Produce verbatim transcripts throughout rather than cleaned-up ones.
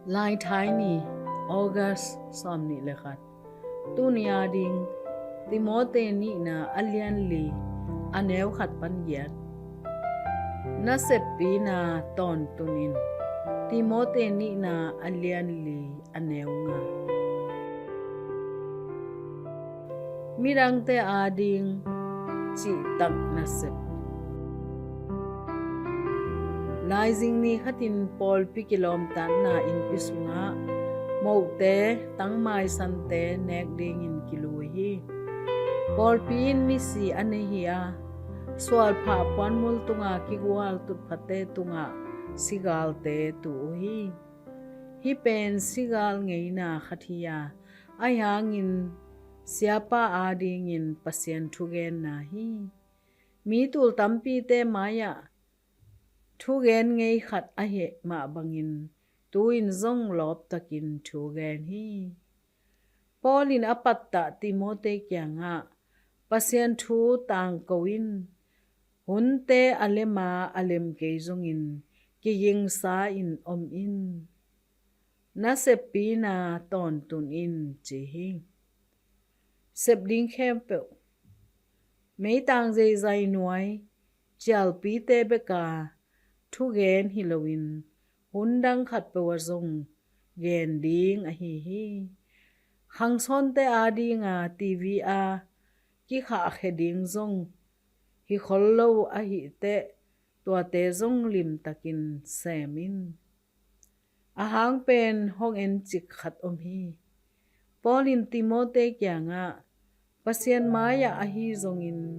Laithai ni, August sawmnih le khat. Tuni a ding, Timote nihna a lian li, a neu khat pan giat. Naseppina tawntun in, Timote nihna a lian li, a neu nga. Midangte ading cihtak nasep. Laizing ni khatin pawlpi kilawmtatna innpi sungah mohte, tangmaisante nek dingin kilui hi. Pawlpi in misi a nei hi a, sualphah puanmul tunga kigual tutphahte tungah sigalte tu uh hi. Hih pen sigal ngeina khat hi a, ahi hangin siapa adingin Pasian thugenna hi. Mi tul tampite mai-ah thugen ngei khat ahih mah bangin tu-in zong lawptakin thugen hi. Paul in a pattah Timote kiangah Pasian thu tangko in, hunte a lema a lem kei zongin kigingsa in om in. Naseppina tawntun in ci hi. Sep ding khempeuh, meitang zeizai nuai, cialpite beka thugen hi loin hun dang khatpeuh ah zong gen ding ahi hi. Khangsawnte adinga T V a kikhahkhia ding zong hi khol lo ahih teh, tuate zong limtakin sem in. A hang pen hong encik khat om hi. Paul in Timote kiangah Pasian mai-ah ahi zongin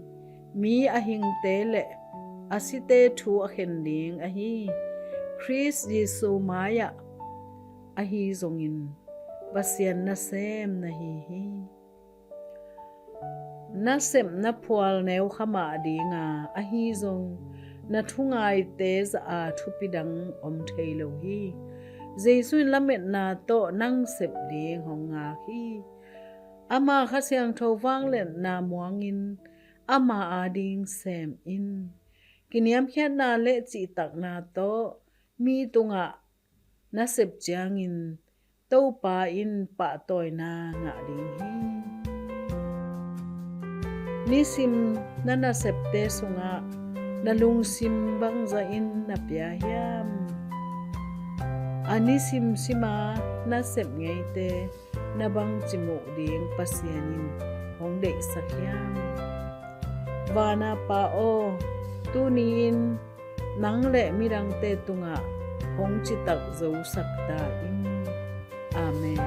mi a hingte le a site thu a khen ding ahi Khrist Jesu mai-ah ahi zongin Pasian nasem na hi hi. Nasepna phual neu kha mah dinga ahi zong na thungaite zah a thupi dang om thei lo hi. Jesu in lametna tawh nang sep ding hong ngak hi. Ama Kha Siangtho vangliatna muangin ama ading sem in. Kiniamkhiatna le cihtakna tawh mi tungah na sep ciangin Topa in pahtawina ngah ding hi. Nisim na nasepte sungah na lungsim bangzah in na pia hiam? A nisimsima na sep ngeite na bangci muh ding Pasian in hong deihsak hiam? Vana Pa aw, tuni-in nang le midangte tungah hong citak zosak ta in. Amen.